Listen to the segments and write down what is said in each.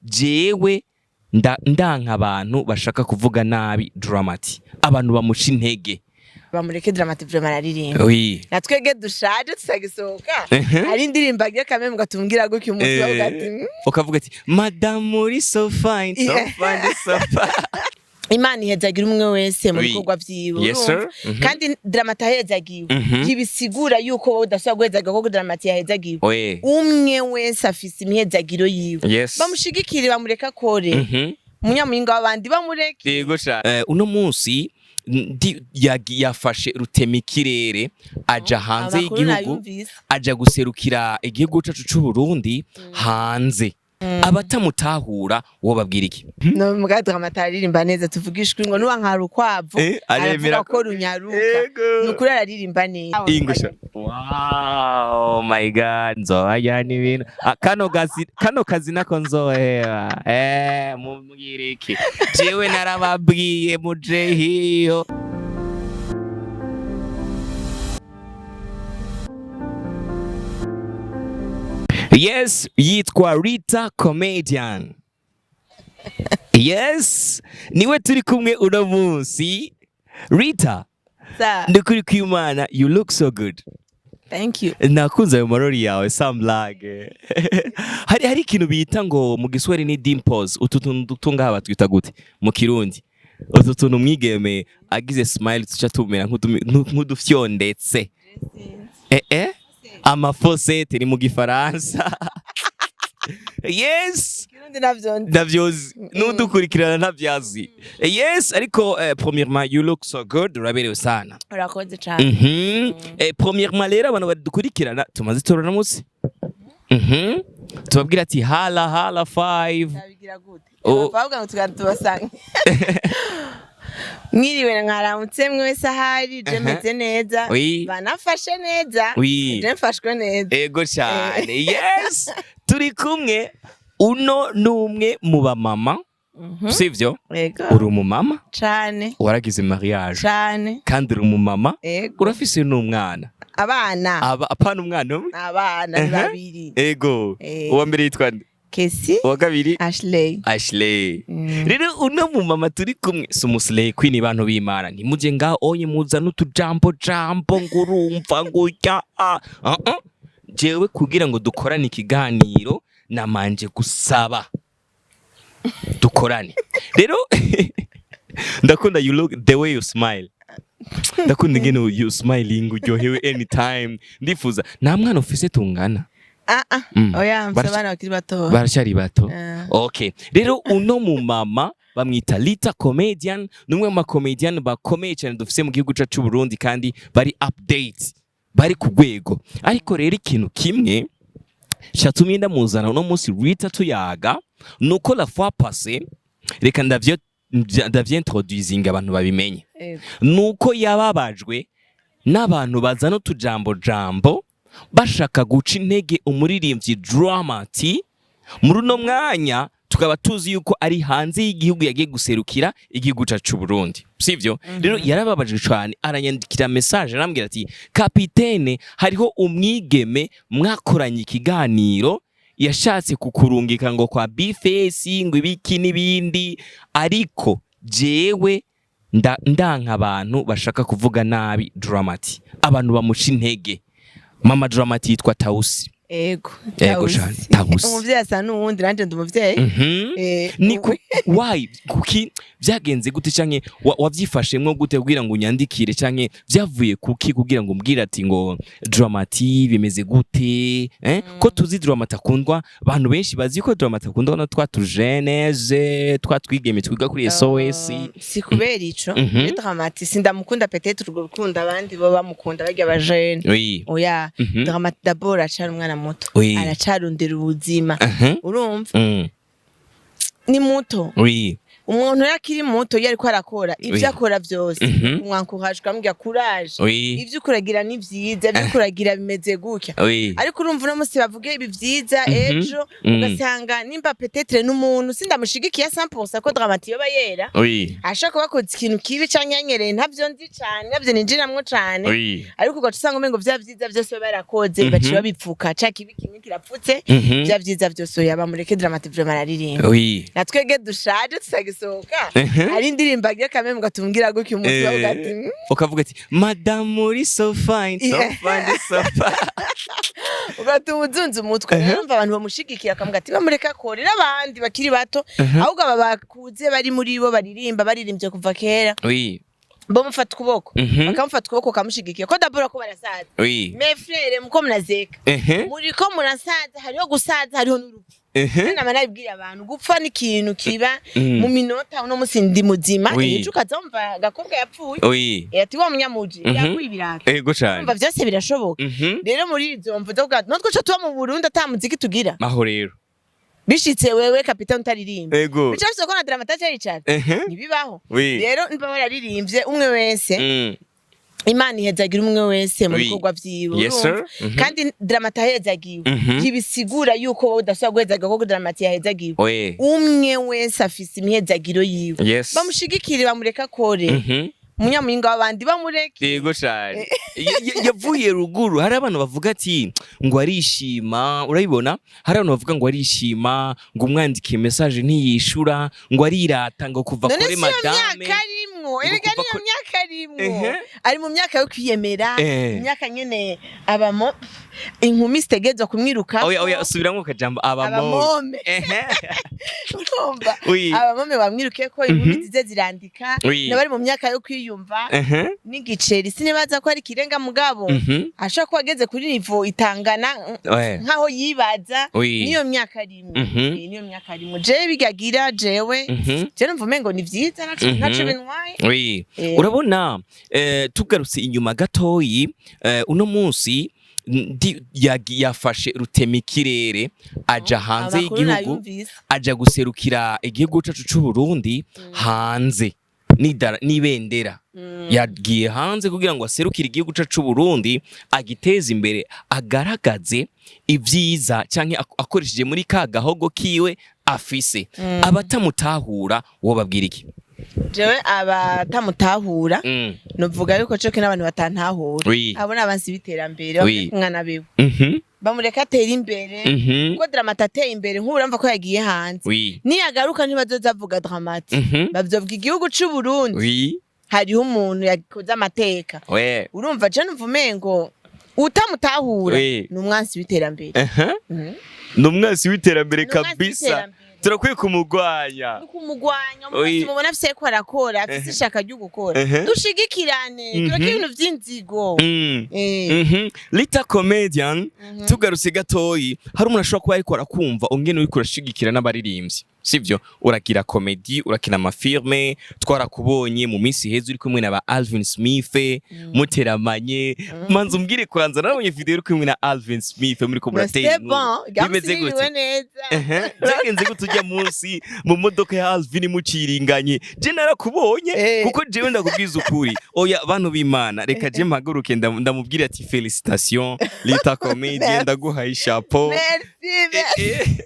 Jewe ndanka abantu bashaka kuvuga nabi Drama-T, abantu bamuca intege. Bamureke, Drama-T vraiment araririmba. Na twebwe dushaje tutagisohoka, hari indirimbo agiye kamwe gatubwira gutya umutwe uvuga ati Ukavuga ati: "Madame, uri so fine, so fine, so fine." Imana ihezagira umwe wese mu bikorwa vyiwe. Yes, sir. Urumva? Kandi Drama-T ahezagiwe, ntibisigura yuko wowe udashobora guhezagirwa kuko Drama-T yahezagiwe. Umwe wese afise imihezagiro yiwe. Bamushigikire, bamureke akore. Umunyamuhinga w'abandi bamureke. Yego sha. Uno munsi yafashe rutemikirere aja hanze Amakuru y'igihugu, nayumvise. aja guserukira igihugu cacu c'u Burundi hanze. Abatamutahura wo babwira iki? No muga Drama-T aririmba neza, tuvugishwe ngo nuba nka rukwavu Aremera aravuga ko runyaruka. Yego. Ni ukuri araririmba neza. Ingusha. Wow, my God, nzohajyana ibintu. Ah, kano gazi, kano kazi nako nzoheba. Mumbwire iki? Jewe narababwiye muje hiyo. Yes, yitwa Rita Comedian. Yes, niwe turi kumwe uno munsi. Rita, ndukuri kw'Imana, you look so good. Thank you. Nakunze ayo marori yawe, sans blague. Hari ikintu bita ngo mu Giswahili ni dimples. Utu tuntu duto ngaha batwita gute mu Kirundi? Utu tuntu umwigeme agize smile tuca tumera nk'udufyondetse. Ama fossettes ni mu Gifaransa. Yes. Kirundi navyo nzi. Ndavyozi, n'udukurikirana ntavyazi. Yes, ariko premièrement, you look so good, uraberewe sana. Urakoze cane. Premièrement rero, abantu badukurikirana tumaze turana munsi. Tubabwira ati hala hala 5. Ndabigira gute? Oh. Bavuga ngo tugana tubasange. Mwiriwe, mwaramutse mwese ahari, je meze neza. Banafashe neza. Je mfashwe neza. Ego cyane. Yes. Turi kumwe uno numwe mu bamama. Sivyo? Yego. Uri umumama? Cane. Waragize mariage? Cane. Kandi uri umumama? Yego. Urafise n'umwana? Abana. Aba apana umwana umwe? Abana ni babiri. Ego. Uwa mbere yitwa nde? Kesi. Uwa kabiri? Ashley. Ashley. Rero uno mu mama turi kumwe si umuslay queen. Bantu b'Imana, ntimuje ngaho onye muza n'utujambo jambo ngo urumva ngo urya ah ah ah. Jewe kugira ngo dukorane ikiganiro namanje gusaba dukorane. Rero ndakunda you look, the way you smile, ndakunda ingene you smiling, uryohewe anytime. Ndifuza, nta mwana ufise tungana? Ah ah. Oya, mfise abana bakiri bato. Baracyari bato. Ah. Okay, rero uno mu mama bamwita Lita Comedian, ni umwe mu macomedian bakomeye cyane dufise mu gihugu cyacu c'u Burundi, kandi bari update, bari ku rwego. Ariko rero ikintu kimwe cyatumye ndamuzana uno munsi Rita tuyaga, nuko la fois passée, reka ndavyintroduisinga abantu babimenye, Yego. nuko yababajwe n'abantu bazana utujambo jambo bashaka guca intege umuririmbyi Drama-T. Muri uno mwanya tukaba tuzi yuko ari hanze y'igihugu, yagiye guserukira igihugu cyacu c'u Burundi, sivyo? Rero yarababajwe cyane, aranyandikira message, arambwira ati: "Kapitene, hariho umwigeme mwakoranye ikiganiro yashatse kukurungika ngo kwa Bface, ngo ibiki n'ibindi, ariko jewe ndanka abantu bashaka kuvuga nabi Drama-T, abantu bamuca intege." Mama Drama-T yitwa Tausi. Ego. Ego. Tausi. Cane, Tausi. Umuvyeyi asa n'uwundi, nanje ndi umuvyeyi. Ni ku why, kuki byagenze gute, canke wavyifashemwo gute kugira ngo unyandikire, canke vyavuye kuki kugira ngo umbwire ati ngo Drama-T bimeze gute, eh? Ko tuzi Drama-T akundwa, abantu benshi bazi ko Drama-T akundwa na twa tujeneze twa twigeme twiga kuri SOS. Si kubera ico. Drama-T sindamukunda, peut-être urwo rukundo abandi bo bamukunda barya bajene. Oya. Drama-T d'abord acari umwana muto. Aracarondera ubuzima. Urumva? Ni muto. Umuntu rero akiri muto, iyo ariko arakora ivyo akora vyose, umwankuhaje, ukamubwira courage, ivyo ukuragira ni vyiza, ivyo ukuragira bimeze gutya. Ariko urumva, uno munsi bavuge ibi vyiza, ejo ugasanga nimba peut-être n'umuntu sindamushigikiye 100% ko Dramati yoba yera, ashobora kuba akoze ikintu kibi canke yanyereye, ntavyo nzi cane, ntavyo ninjiramwo cane, ariko ugaca usanga umengo vya vyiza vyose baba barakoze baciye babipfuka, ca kibi kimwe kirapfutse vya vyiza vyose. Oya, bamureke Dramati, vraiment araririmba. Na twege dushaje tutagisohoka, hari indirimbo agira kamwe mugatubwira gutya umutwe uvuga ati Ukavuga ati: "Madamu, uri so fine, so fine, so fine." Ugatuma uzunze umutwe. Urumva, abantu bamushigikira, akavuga ati bamureka akore, n'abandi bakiri bato, ahubwo aba bakuze bari muri bo baririmba, baririmbye kuva kera, bamufata ukuboko, bakamufata ukuboko, bakamushigikira, ko d'abord ko barasaza. Mes frères, muko munazeka, muriko murasaza. Hariho gusaza, hariho n'urupfu. Nama nabibwira abantu, gupfa ni ikintu kiba mu minota. Uno munsi ndi muzima, ejo ukaza wumva agakobwa yapfuye. Ati wa munyamuji yaguye ibirato. Ego cane. Urumva, vyose birashoboka. Rero muri izo mvu zo kuvuga natwe co tuba mu Burundi ata muziki tugira, Aho rero bishitse wewe kapitani utaririmba, bica bisaba ko na Dramati aca yicara? Ntibibaho. Rero niba wararirimbye, umwe wese, Imana ihezagira umwe wese mu bikorwa vyiwe. Yes, sir. Urumva? Kandi Dramati ahezagiwe, ntibisigura yuko wowe udashobora guhezagira kuko Dramati yahezagiwe. Umwe wese afise imihezagiro yiwe. Bamushigikire, bamureke akore. Umunyamuhinga w'abandi bamureke. Yego cane. Yavuye ruguru. Hari abantu bavuga ati ngo arishima, urabibona, hari abantu bavuga ngo arishima, ngo umwandikiye message ntiyishura, ngo arirata, ngo kuva None kuri si iyo madame myaka arimwo? Erega kuva niyo myaka arimwo, ari mu myaka yo kwiyemera, imyaka nyene abamo inkumi zitegerezwa kumwiruka. Oya, oya, subiramwo kajambo abamo. Abamome. Urumva, abamome bamwiruke ko inkumi zize zirandika, n'abari mu myaka yo kwiyumva n'igiceri sinibaza ko ari ikirenga, mugabo ashobora kuba ageze kuri niveau itangana nkaho yibaza. Niyo myaka arimwo. Niyo myaka arimwo. Jewe bigagira jewe, jewe numva umengo ni vyiza, ntaco ntaco bintwaye. Urabona, tugarutse inyuma gatoyi, uno munsi yafashe rutemikirere aja hanze Amakuru y'igihugu, nayumvise. aja guserukira igihugu cacu c'u Burundi hanze n'ibendera. Yagiye hanze kugira ngo aserukire igihugu cacu c'u Burundi, agiteze imbere, agaragaze ibyiza canke akoresheje muri ka gahogo kiwe afise. Abatamutahura wo babwira iki? Jewe abatamutahura, nuvuga yuko coke n'abantu batantahura, abo ni abansi b'iterambere. Bamureke umwana biwe, bamureke atere imbere, kuko Dramati ateye imbere, nk'ubu urumva ko yagiye hanze, niyagaruka ntibazoza avuga Dramati, bazovuga igihugu c'u Burundi. Hariho umuntu yakoze amateka. Urumva, je numva umengo utamutahura ni umwansi w'iterambere. Ni umwansi w'iterambere. Ni umwansi Kabisa. w'iterambere. Turakwiye kumugwanya. Ni kumugwanya. Umunsi mubona afise ko arakora, afise ishaka ryo gukora, dushigikirane, tureke ibintu vy'inzigo. Lita Comedian, tugarutse gatoyi, hari umuntu ashobora kuba ariko arakumva ungene uriko urashigikira n'abaririmbyi, sivyo? Uragira comedy, urakina ama films, twarakubonye mu minsi iheze uri kumwe na ba Alvin Smith muteramanye. Manza umbwire kwanza, narabonye video uri kumwe na Alvin Smith muriko muratera C'est bon. inkuru. Bimeze Gamsiriwe gute? neza. Byagenze gute ujya munsi mu modoka ya Alvin muciringanye? Je narakubonye, kuko jewe ndakubwiza ukuri, oya bantu b'Imana, reka je mpaguruke ndamubwira ati: "Félicitations Lita Comedian, ndaguhaye chapeau." Merci, merci.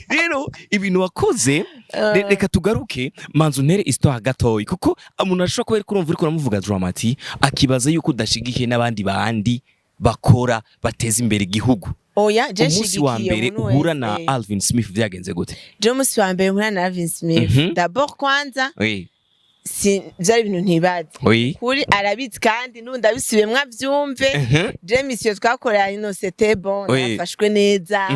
Rero ibintu wakoze, reka tugaruke, manza untere histoire gatoyi, kuko umuntu ashobora kuba ariko urumva uriko uramuvuga Dramati, akibaza yuko udashigikiye n'abandi bandi bakora bateza imbere igihugu. Oya, je Umunsi wa nshigikiye mbere umuntu uhura na wese. Alvin Smith vyagenze gute? Je umunsi wa mbere mpura na Alvin Smith, d'abord kwanza, si vyari ibintu ntibaza kuri arabizi, kandi n'ubu ndabisubiyemwo avyumve. Je mission twakoranye no c'était bon, nafashwe neza.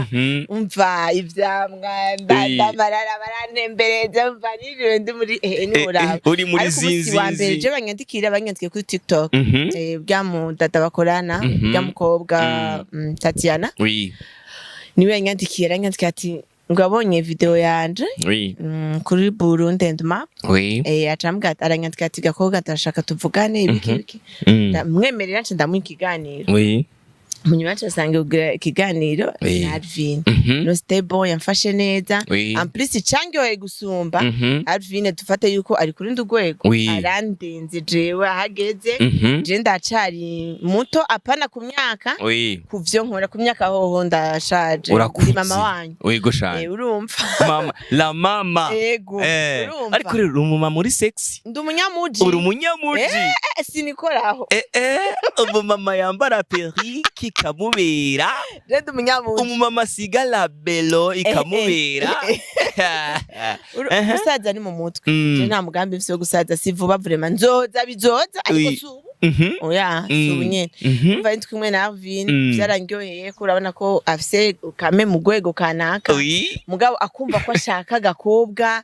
Umva, ivyamwa, ndamarara barantembereza, umva niriwe ndi muri ntiworaba. Uri muri Ariko umunsi wa mbere, zinzinzi. je banyandikiye kuri TikTok, bwa mu dada bakorana, bwa mukobwa, Tatiana, niwe yanyandikiye. Aranyandikiye ati ngo abonye video yanje kuri Burundi and Map. Aca ambwira, aranyandika ati: "Gakobwa, ndashaka tuvugane ibiki biki." Ndamwemerera, nca ndamuha ikiganiro. Munyuma turasanga kugira ikiganiro na Alvin. No stable, yamfashe neza. En plus, icangyoheye gusumba, Alvin dufate yuko ari ku rundi rwego, arandenze jewe ahageze. Je ndacari muto, apana ku myaka, ku vyo nkora. Ku myaka hoho ndashaje. Urakuze. Ndi mama wanyu. Yego cane. Urumva. Mama la mama. Ego. Urumva. Ariko rero uri umumama, uri sexy. Ndi umunyamuji. Uri umunyamuji. Sinikoraho. Umumama yambara perruque ikamubera. Je ndi umunyamuji. Umumama asiga labello ikamubera. Gusaza ni mu mutwe. Je nta mugambi mfise wo gusaza, si vuba vraiment. Nzoza, bizoza, ariko si ubu. Oya, si ubu nyene. Umva, ndi kumwe na Alvin, vyarandyoheye ko urabona ko afise kame mu rwego kanaka, mugabo akumva ko ashaka agakobwa.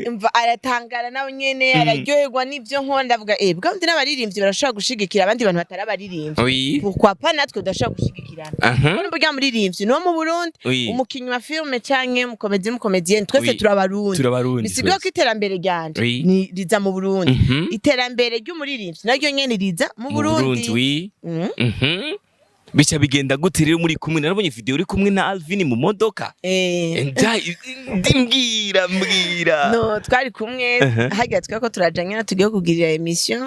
Umva, aratangara nawe nyene, araryoherwa n'ivyo nkora. Ndavuga, bwa ndi n'abaririmbyi barashobora gushigikira abandi bantu batari abaririmbyi. Pourquoi pas natwe tudashobora gushigikirana? None burya muririmbyi niwo mu Burundi, umukinyi wa filme canke umukomedi n'umukomediyeni, twese turabarundi. Turabarundi Bisigura ko twese. iterambere ryanje ni riza mu Burundi, iterambere ry'umuririmbyi naryo nyene riza mu Mu Burundi. Burundi. Bica bigenda gute rero muri kumwe? Narabonye video uri kumwe na Alvin mu modoka. Mbwira, mbwira. No, twari kumwe harya twari ko turaja nyene, tugiye kugirira émission.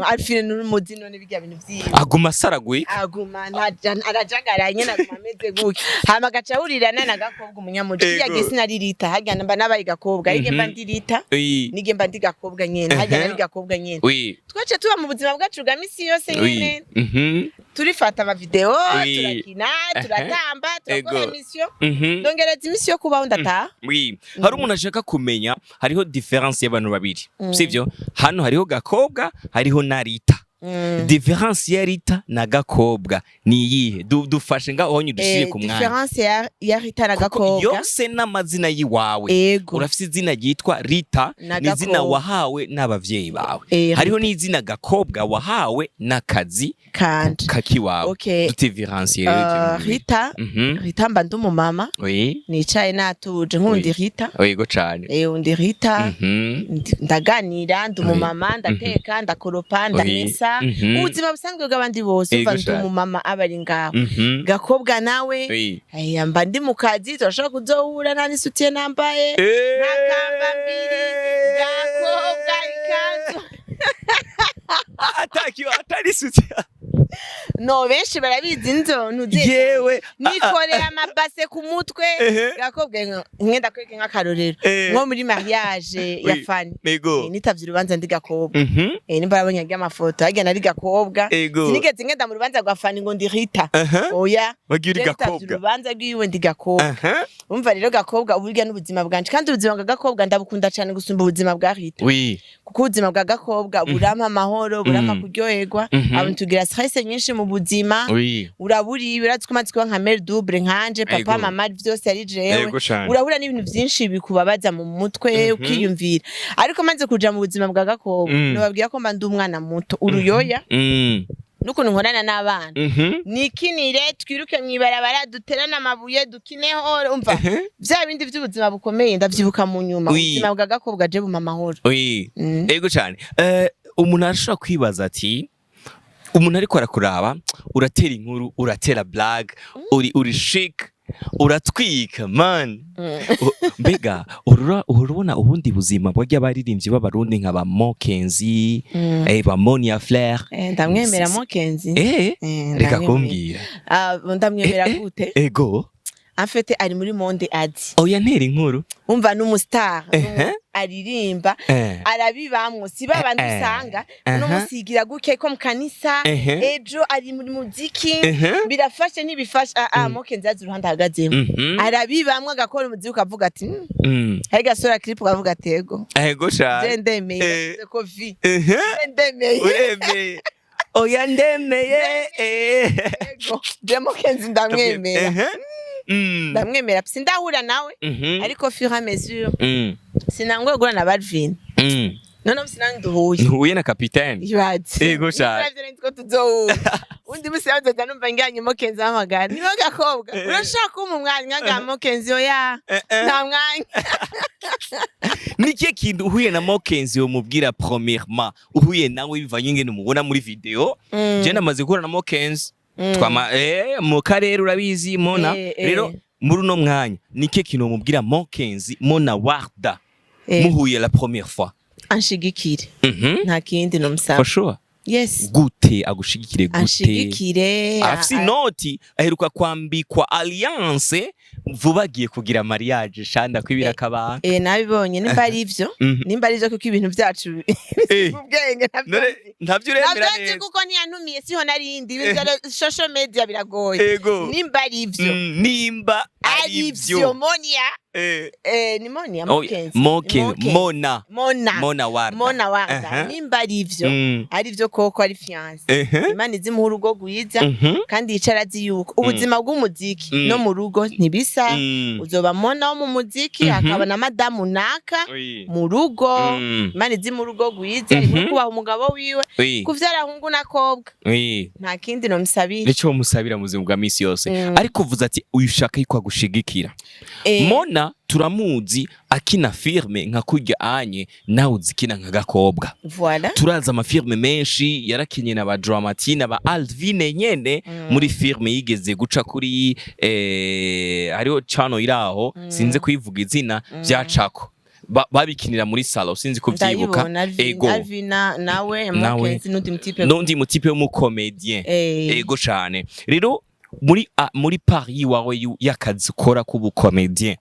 Alvin n'umuzi, none birya bintu vyiwe. Aguma asaragurika. Aguma arajagara nyene, aguma ameze gutya, hama agaca ahurirana na gakobwa umunyamuji. Kirya gihe sinari Rita, harya mba nabaye gakobwa, ariko mba ndi Rita, nige mba ndi gakobwa nyene, harya nari gakobwa nyene. Twace tuba mu buzima bwacu bwa misi yose nyene, turifata ama vidéo, turakina, turatamba, turakora émission, ndongereza imisi yo kubaho, ndataha. Oui. Hari umuntu ashaka kumenya, hariho différence y'abantu babiri, sivyo? Hano hariho gakobwa, hariho na Rita. Différence ya Rita na gakobwa ni iyihe? Dufashe ngaho honye, dushire ku mwanya. Différence ya Rita na Kuko gakobwa? yose n'amazina yiwawe. Ego. Urafise izina ryitwa Rita, Na ni izina Gakobwa. wahawe n'abavyeyi bawe. Hariho n'izina gakobwa wahawe n'akazi kanje. kakiwawe. Okay. Dutiferenciye rero ivyo bintu bibiri. Rita, Rita mba ndi umumama, nicaye natuje nkundi Rita. Yego cane. Undi Rita, ndaganira, ndi umumama, ndateka, ndakoropa, ndamesa, ubuzima busanzwe bw'abandi bose. Umva, ndi cane. umumama aba ari ngaho. Gakobwa nawe, aya, mba ndi mu kazi, turashobora kuzohura nta n'isutiye nambaye, nta kamba mbiri, gakobwa ikanzu. Atakiwa atarisutse. No, benshi barabizi, nzo ntuzi. Yewe. Nikorera amabase ku mutwe. Gakobwa, nkenda kwereke nk'akarorero, nko muri mariage ya Fani, nitavye urubanza ndi gakobwa. Nimba arabonye arya amafoto, harya nari gakobwa. Sinigeze ngenda mu rubanza rwa Fani ngo ndi Rita, oya. Wagiye uri Je nitavye gakobwa. urubanza rwiwe ndi gakobwa. Umva rero, gakobwa uburya n'ubuzima bwanje, kandi ubuzima bwa gakobwa ndabukunda cane gusumba ubuzima bwa Rita, kuko ubuzima bwa gakobwa burampa amahoro, burampa kuryoherwa. Abantu tugira stress nyinshi mu buzima. Urabura, urazi ko umaze kuba nka mère double nkanje, papa, mama, vyose ari jewe. Ego cane. Urahura n'ibintu vyinshi bikubabaza mu mutwe, ukiyumvira. Ariko maze kuja mu buzima bwa gakobwa, nobabwira ko mba ndi umwana muto, uruyoya, n'ukuntu nkorana n'abana, nikinire, twiruke mw'ibarabara, duterane amabuye, dukineho. Umva, vya bindi vy'ubuzima bukomeye ndavyibuka mu nyuma. Ubuzima bwa gakobwa je bumpa amahoro. Ego cane. Umuntu arashobora kwibaza ati, umuntu ariko arakuraba, uratera inkuru, uratera blague, uri chic, uratwika man. Mbega urabona ubundi buzima bwajya abaririmbyi b'abarundi nka ba Mokenzi, ba Monia Flair? Ndamwemera Mokenzi. Reka Ndamwemera. kumbwira. Ah, ndamwemera gute? Ego. En fait, ari muri monde adi. Oya, ntera inkuru. Umva, n'umustar, aririmba, arabibamwo, si babandi usanga uno munsi yigira gutya ko mu kanisa, ejo ari muri muziki. Birafashe, ntibifashe. Ah, ah, Mokenzi azi uruhande ahagazemo. Arabibamwo, agakora umuziki, ukavuga ati hari gasora clip, ukavuga ati ego. Ego Je cyane. ndemeye. Ndavuze ko vi je ndemeye. Uremeye, oya, ndemeye. Ego, je Mokenzi ndamwemera. Ndamwemera, sindahura nawe, ariko fur et à mesure sinangoye guhura na Balvin. None sinanduhuye. Ntuhuye na kapitene. Ibaze. Ego cane. Ivyo nzi ko tuzohura. Undi musi yazoza numva njyanye Mokenzi ahamagara: "Niwe gakobwa, urashaka kumpa umwanya?" Nka Mokenzi: "Oya, nta mwanya." Ni ikihe kintu uhuye na Mokenzi womubwira premièrement uhuye nawe, bivanye ingene umubona muri video? Je namaze guhura na Mokenzi, twama mu karere, urabizi Mona. Rero muri uno mwanya, ni ikihe kintu womubwira Mokenzi, Mona Warda, muhuye la première fois? Anshigikire. Nta kindi nomusaba. For sure? Yes. Gute? Agushigikire gute? Anshigikire. Afise inoti, aheruka kwambikwa alliance vuba, agiye kugira mariage shanda kwibira akabanga. Nabibonye. Nimba ari ivyo, nimba ari ivyo, kuko ibintu vyacu ubwenge ntabyo None nzi. ntavyo uremera Ntabyo nzi. neza? Kuko ntiyantumiye, siho narindi. Ibintu vya social media biragoye. Nimba ari ivyo, Nimba ari ari ivyo, ivyo. Monia, ni Monia? Oh, Mokenzi. Mokenzi, Mona. Mona. Mona Warda. Mona Warda. Nimba ari ivyo, ari ivyo koko, ari fiancé, Imana izimuha urugo rwiza. Kandi yicara azi yuko ubuzima bw'umuziki no mu rugo ntibisa. Uzoba Mona wo mu muziki, hakaba na madamu naka mu rugo. Imana izimuha urugo rwiza, imuhe kubaha umugabo wiwe, kuvyara hungu n'akobwa. Nta kindi nomusabira. Nico musabira mu buzima bwa misi yose. Ariko uvuze ati uyu ushaka yuko agushigikira. Mona turamuzi akina film nka kurya anye nawe uzikina nka gakobwa. Voilà. Turazi ama films menshi yarakinye na ba Dramati na ba Alvine nyene muri film yigeze guca kuri hariho channel iraho, sinze kuyivuga izina, vyacako babikinira muri salon, sinzi kuvyibuka. Ndayibona. Ego. Alvina nawe. Nawe. Mokenzi n'undi mutipe. N'undi mutipe w'umu comédien. Ego cane. Rero muri Paris wawe y'akazi ukora k'ubu comédien,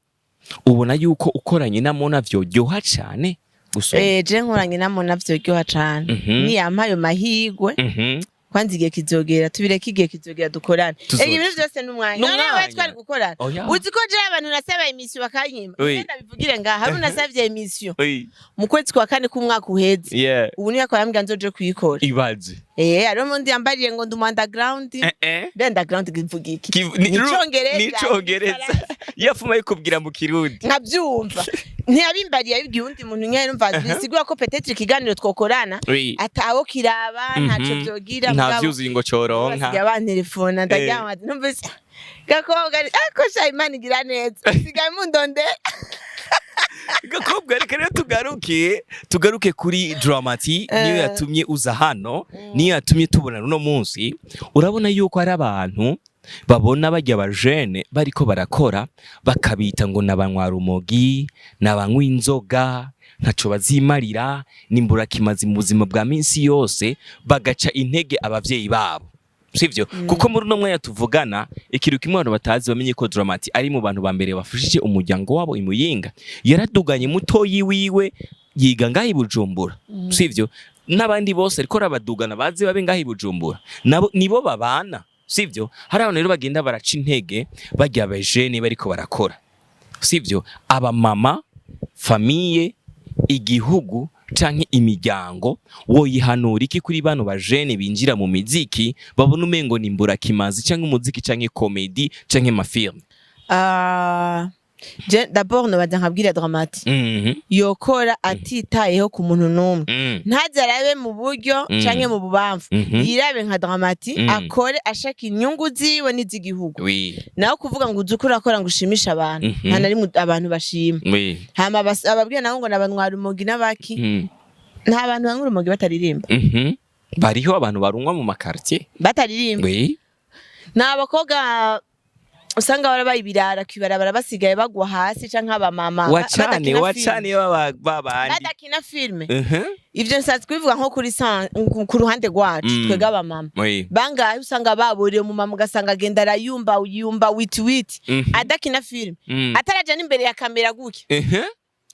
ubona yuko ukoranye na Mona vyoryoha cane gusoma? Je nkoranye na Mona vyoryoha cane. Niyampa ayo mahigwe. Kwanza igihe kizogera, tubireke, igihe kizogera dukorane. Ibintu byose n'umwanya. None N'umwanya. wewe twari gukorana? Oya. Uzi ko je abantu nasaba émission bakanyima? Ngenda bivugire ngaha, hari unasavye émission mu kwezi kwa kane k'umwaka uheze. Ubu niyo akora ambwira nzoje kuyikora. Ibaze. Hariho n'undi yambariye ngo ndi mu underground. Be underground ivuga iki? Ni Icongereza. Ni Icongereza. Yafuma yikubwira mu Kirundi. Nkabyumva ntiyabimbariye, yabibwiye uwundi muntu nyene. Numva bisigura ko peut-être ikiganiro twokorana atawo kiraba, ntaco vyogira. Nta Mugabo vyuzuye ngo coronka. Basigaye bantelefona, ndaryama numvise gakobwa ako sha, Imana igira neza, sigaye mundondera. Gakobwa, reka rero tugaruke kuri Dramati. Niyo yatumye uza hano, niyo yatumye tubona uno munsi. Urabona yuko hari abantu babona bajya abajene bariko barakora, bakabita ngo nabanywa rumogi, nabanywa inzoga, ntaco bazimarira, nimburakimazi mu buzima bwa minsi yose, bagaca intege abavyeyi babo, sivyo? Kuko muri uno mwanya tuvugana, ikintu kimwe abantu batazi, bamenye ko Dramati ari mu bantu ba mbere bafashije umuryango wabo imuyinga. Yaraduganye mutoyi wiwe, yiga ngaho i Bujumbura, sivyo? N'abandi bose ariko arabadugana baze babe ngaho i Bujumbura, nabo nibo babana, sivyo? Hari abantu rero bagenda baraca intege barya abajene bariko barakora, sivyo? Abamama, famille, igihugu canke imiryango, woyihanura iki kuri bano bajene binjira mu miziki, babona umengo ni mburakimazi, canke umuziki, canke comédie, canke ma films? Ah, je d'abord nobaza nkabwira Dramati yokora atitayeho ku muntu n'umwe. Ntaze arabe mu buryo canke mu bubamfu. Yirabe nka Dramati, akore ashaka inyungu ziwe n'iz'igihugu. Naho kuvuga ngo uzi uko urakora ngo ushimishe abantu, nta na rimwe abantu bashima. Hama ababwira nabo ngo nabanywa urumogi n'abaki, nta bantu banywa urumogi bataririmba. Bariho abantu barunywa mu ma quartier. Bataririmba. Ni abakobwa usanga barabaye ibirara kwibarabara, basigaye bagwa hasi, canke abamama Wacane. badakina filime. Wacane babandi. Badakina film. Ivyo nshatse kubivuga nko kuri ku ruhande rwacu, twebwe abamama. Bangahe usanga baburiye umumama, ugasanga agenda arayumba yumba witi witi, adakina film, ataraja n'imbere ya kamera gutya,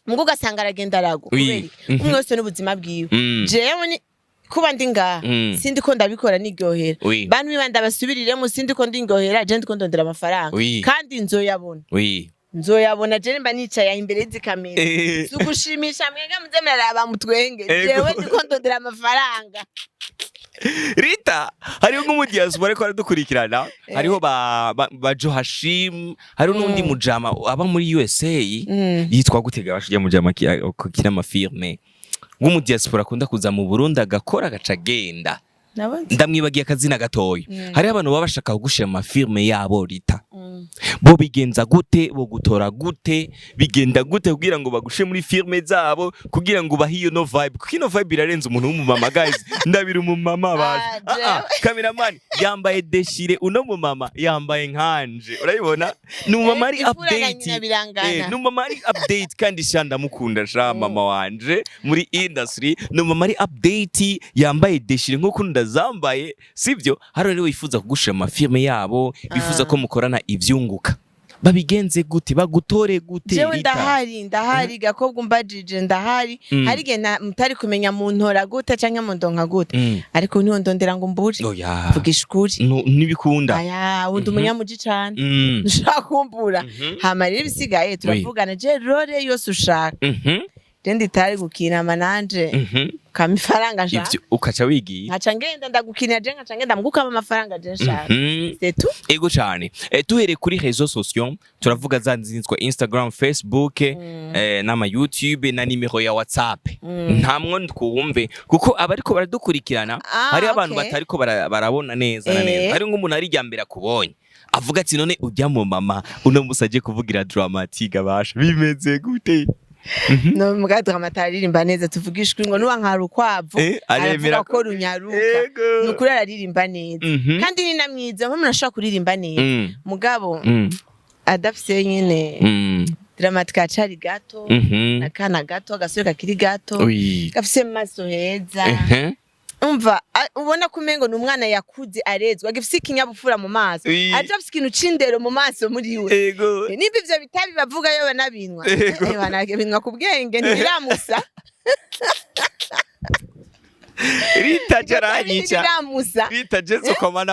mugo ugasanga aragenda aragwa. Kubera iki? Umwe wese n'ubuzima bwiwe. Jewe ni kuba ndi ngaha, sindi ko ndabikora niryohera. Bantu bibanda basubiriremo, sindi ko ndindyohera, je ndiko ndondera amafaranga. Kandi nzoyabona. Nzoyabona. Je mba nicaye aho imbere y'izi kamera, si ugushimisha mwenge muze muraraba mutwenge. Jewe ndiko ndondera amafaranga. Rita, hariho nk'umu diaspora ariko aradukurikirana, hariho ba Joachim, hariho n'undi mujama aba muri USA. Yitwa gutega bashije mujama kina ama films, nk'umu diaspora akunda kuza mu Burundi agakora agaca agenda. Nabonze. Ndamwibagiye akazina gatoya. Hariho abantu baba bashaka kugushira mu mafilme yabo, Rita. Bo bigenza gute? Bo gutora gute? Bigenda gute kugira ngo bagushe muri filme zabo, kugira ngo ubahe iyo no vibe? Kuko ino vibe irarenze umuntu w'umumama. Guys, ndabira umumama baje. Ah, Ah, cameraman yambaye déchiré. Uno mumama yambaye nkanje, urabibona, ni umumama ari Imfura na update. nyina birangana. Ni umumama ari update, kandi sha ndamukunda sha. Mama wanje muri industry ni umumama ari update, yambaye déchiré nk'uko ndazambaye, sibyo? Hari rero wifuza kugushira mu mafilme yabo, bifuza ko mukorana ivyunguka, babigenze gute? Bagutore gute, Jewe Rita? ndahari, ndahari gakobwa, umbajije ndahari. Hari igihe mutari kumenya muntora gute canke mundonka gute, ariko ntiyondondera ngo mbure. Oya. Vugisha ukuri. Ntibikunda. Aya, wundi umunyamuji cane, ntushobora kumbura. Hama rero ibisigaye turavugana. Je role yose ushaka, je nditari gukina mananje, ukama ifaranga nshaka. Ivyo ukaca wigiye. Nkaca ngenda ndagukinira, je nkaca ngenda mugukama amafaranga je nshaka. C'est tout. Ego cyane. Tuhereye kuri réseaux sociaux, turavuga za nzitwa Instagram, Facebook, n'ama YouTube na nimero ya WhatsApp. Ntamwo twumve, kuko abariko baradukurikirana, hariho abantu batariko barabona neza na neza. Hari nk'umuntu ari irya mbere akubonye, avuga ati: "None ujya mu mama uno musi aje kuvugira Drama-T, abasha bimeze gute?" No muga Drama-T aririmba neza, tuvugishwe ngo nuwa nka rukwavu Aremera aravuga ko runyaruka. Nukuri araririmba neza. Kandi ni na mwiza, nk'umuntu ashobora kuririmba neza, mugabo adafise nyene. Drama-T kacari gato, akana gato, agasore kakiri gato, gafise mu maso heza. Umva, ubona ko umengo ni umwana yakuze arezwa, agifise ikinyabupfura mu maso, aje afise ikintu c'indero mu maso muri we. Nimba ivyo bitabi bavuga yo banabinwa, banabinwa ku bwenge, ntibiramusa. Rita jaranyica. Ntibiramusa. Rita, jesu koma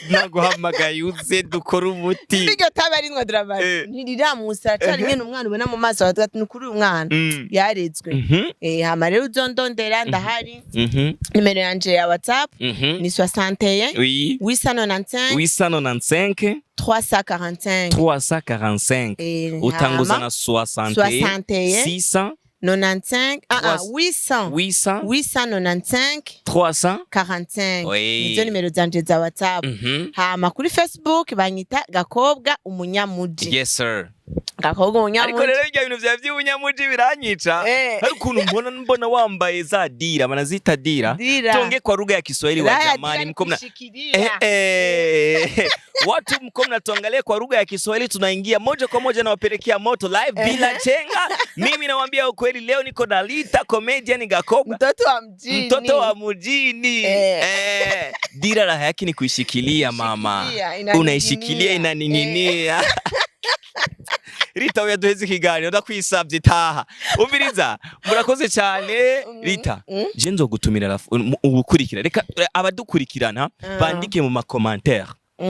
naguhamagaye uze dukore umuti. Iryo tabi arinwa Drama-T ntiriramusa, acari nyene umwana ubona mu maso bakavuga ati: "Ni ukuri uyu mwana yarezwe." Hama rero uzondondera ndahari. Nimero yanje ya WhatsApp ni 61 895 895 345. 345. Utanguza Hama na 61. 61. 600. 95, ah, ah, 800. 800. 895. 300. 45. Oui. Nizo nimero zanje za WhatsApp. Hama kuri Facebook banyita Gakobwa Umunyamuji. Yes sir. Gakobwa Ariko Umunyamuji. rero ibyo bintu vyawe by'ubunyamuji biranyica. Hari ukuntu mbona wambaye za dira, banazita dira. Dira. Tuongee kwa lugha ya Kiswahili wa Raya, jamani, dira mko mna kushikilia. Watu mko mnatuangalia kwa lugha ya Kiswahili, tunaingia moja kwa moja nawapelekea moto live bila chenga. Mimi nawaambia ukweli, leo niko na Rita comedian Gakobwa. Mtoto wa mjini. Mtoto wa mjini. Dira raha yake ni kuishikilia, mama. Kushikilia, inaning'inia. Unaishikilia, inaning'inia. Rita, oya, duheze ikiganiro, ndakwisabye, taha. Umviriza, murakoze cyane, Rita. Je nzogutumira ubukurikira. Reka abadukurikirana bandike mu macommentaire,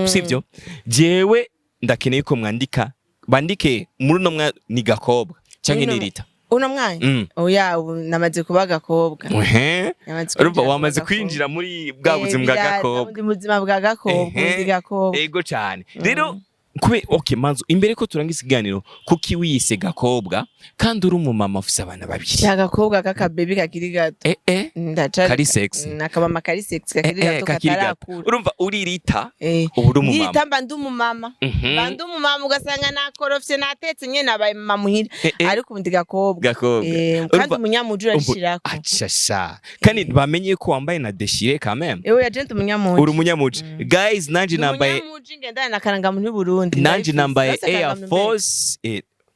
sivyo? Jewe ndakeneye ko mwandika, bandike muri uno ni Gakobwa canke ni Rita? Uno mwanya? Oya, ubu namaze kuba Gakobwa. Namaze Urumva kwinjira kuba wamaze Gakobwa. kwinjira muri bwa buzima bwa Gakobwa. Ndi mu buzima bwa Gakobwa, ndi Gakobwa. Ego cyane. Rero kube okay, manzo imbere ko turangiza ikiganiro, kuki wiyise Gakobwa kandi uri umumama ufise abana babiri? Cya gakobwa k'akabebi kakiri gato. Ndacari Kari sexy. Akabama kari sexy, kakiri gato, Kakiri gato. katarakura. Urumva uri Rita, ubu uri umumama. Ndita mba ndi umumama. Mba ndi umumama, ugasanga nakorofye, natetse nyene, nabaye mama muhira. Ariko ubu ndi Gakobwa. Gakobwa. Kandi Urumva umunyamuji urashirako. Acasha, kandi bamenye ko wambaye na déchiré quand même. Ewe, agent umunyamuji. Uri umunyamuji. Guys, nanje Ndi nambaye umunyamuji, ngendana na karangamuntu y'Uburundi. nanje Ndayifise. nambaye Ndafise Air karangamuntu mbere. Force,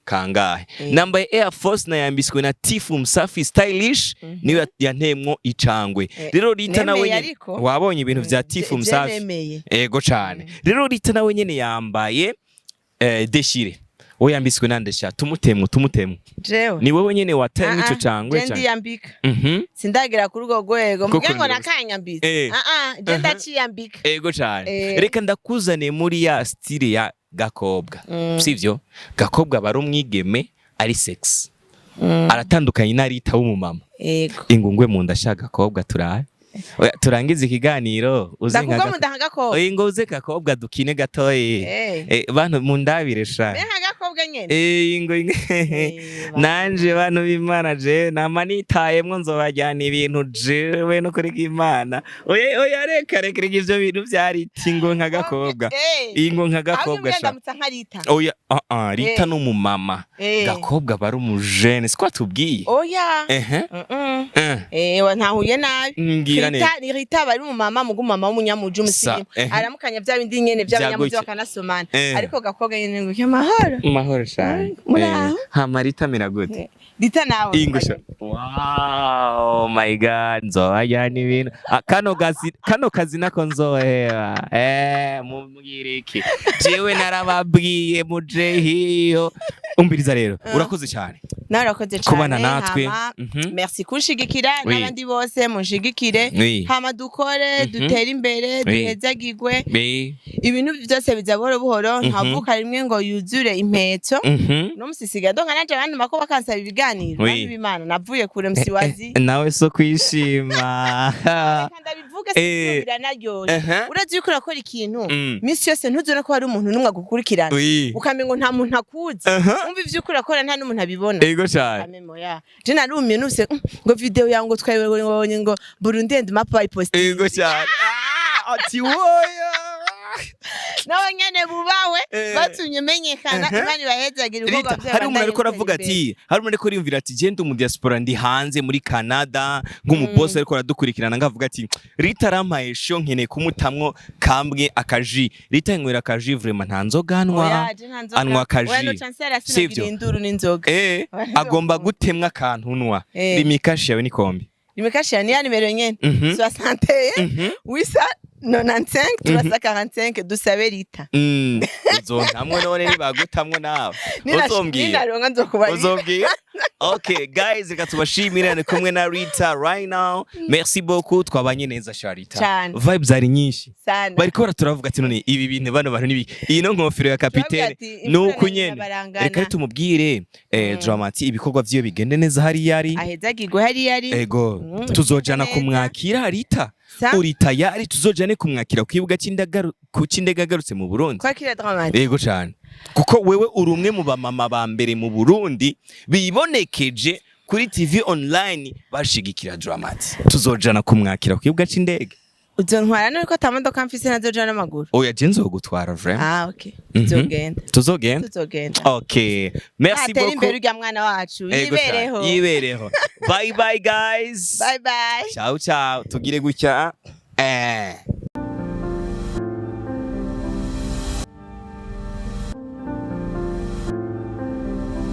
kangahe? Nambaye Air Force, nayambiswe na Tifu Msafi Stylish, niyo yantemwo icangwe. Rero Rita nawe Nemeye nyene ariko. wabonye ibintu vya Tifu Je Msafi. nemeye. Ego cane. Rero Rita nawe nyene yambaye déchiré. We yambiswe nande sha? Tumutemwo, tumutemwo. Jewe. Ni wewe nyene watemwe Ah, ico ah, cangwe je cane? ndiyambika. Sindagera kuri urwo rwego. Ko Mvuge ngo kurondera nakanyambitse. Ah ah, je ndaciyambika. Ego cane. Reka ndakuzane muri ya style ya Gakobwa, sivyo? Gakobwa aba ari umwigeme ari sexy, aratandukanye na Rita w'umumama. Ego. Ingungwe mu nda sha Gakobwa, turabe. Oya, turangize ikiganiro uze nka Ndakugwa mu nda nka Gakobwa. Oya, ngo uze Gakobwa dukine gatoyi. Eh. Bantu mundabire sha. Mbe nka Gakobwa nyene. Eh, ingo ingo. Nanje bantu b'Imana, je nama nitayemwo, nzobajyana ibintu jewe no kuri Imana. Oya oya, reka reka reka, ivyo bintu vyariti ngo nka gakobwa. Ingo nka gakobwa sha. Ndamutsa nka Rita. Oya, ah ah, Rita n'umumama. Gakobwa bari umujene, siko atubwiye? Oya. Ehe. Eh, wa ntahuye nabi. Mbwira neza. Rita ni Rita, bari umumama, mugu mama w'umunyamuji, umusirimu. Aramukanya bya bindi nyene by'abanyamuji, Vya gutya. bakanasomana. Ariko gakobwa nyene ngo amahoro. Mahoro cyane. Muraho. Hama Rita mera gute? Rita nawe. Ingo sha. Wow, my God, nzobajyana ibintu. Ah, kano kazi nako nzoheba. Eh, mubwire iki? Jewe narababwiye muje hiyo. Umviriza rero, urakoze cyane. Nawe urakoze cyane. Kubana natwe. Hama, merci kunshigikira, n'abandi bose munshigikire. Hama dukore, dutere imbere, duhezagirwe. Ibintu byose biza buhoro buhoro, ntavuka rimwe ngo yuzure impetso. No musisiga donka nanje abantu bako bakansaba ibiganiro. Bantu b'Imana, navuye kure, msiwazi. Nawe so kwishima. Reka ndabivuge, sivyo, biranaryoshe. Urazi yuko urakora ikintu misi yose, ntuzone ko hari umuntu n'umwe agukurikirana, ukamengo nta muntu akuzi, umva ivyo uriko urakora nta n'umuntu abibona. Ego cyane. Kamemo ya je narumiye nuse ngo video yawe ngo twabonye ngo Burundi and map bayiposti. Ego cyane. Ah, ati woya. Nawe nyene bubawe, batumye menyekana. Imana ibahezagira ibikorwa Rita, vyayo. hari umuntu ariko Bandanye aravuga gutera imbere. ati, hari umuntu ariko ariyumvira ati je ndi mu diaspora, ndi hanze muri Canada, nk'umuboss ariko aradukurikirana, ngavuga ati Rita arampaye show, nkeneye kumutamwo kambwe akaji. Rita yanywera akaji, vraiment nta nzoga anwa. Oya, je nta nzoga. Anywa akaji. Oya, no chancellor, Sivyo? sinagira induru n'inzoga. Eh, agomba gutemwa akantu nwa. Limikashi yawe ni kombi? Limikashi ni ya nimero nyene. 61 895 345, dusabe Rita. Uzontamwe none nibagutamwo nawe uzombwira. Ninaronka nzokubarira. Uzombwira. Okay guys, reka tubashimire, ni kumwe na Rita right now. Merci beaucoup, twabanye neza sha Rita. Cyane. Vibes ari nyinshi. Sana. Bariko baraturavuga ati none ibi bintu, bano bantu nibi, iyi no nkofero ya kapitene? Turavuga ati, imfura nuko na nyene nyirabarangana. Reka tumubwire Dramati ibikorwa vyiwe bigende neza hariya ari. Ahezagirwe hariya ari. Ego, tuzojana neza. kumwakira Rita. Sa? Uri tayari tuzojane kumwakira ku kibuga ku c'indege agarutse mu Burundi? Kwakira Dramati? Yego cyane, kuko wewe uri umwe mu bamama ba mbere mu Burundi bibonekeje kuri TV online bashigikira Dramati. Tuzojana kumwakira ku kibuga c'indege. Uzontwara none ko ata modoka mfise, nazoja n'amaguru? Oya, je nzogutwara vraiment. Ah, okay, tuzogenda. Tuzogenda. Tuzogenda. Okay, merci Atera imbere beaucoup. urya mwana wacu. Ego cyane. Yibereho. Yibereho. Bye bye guys. Bye bye. Ciao ciao. Tugire gutya.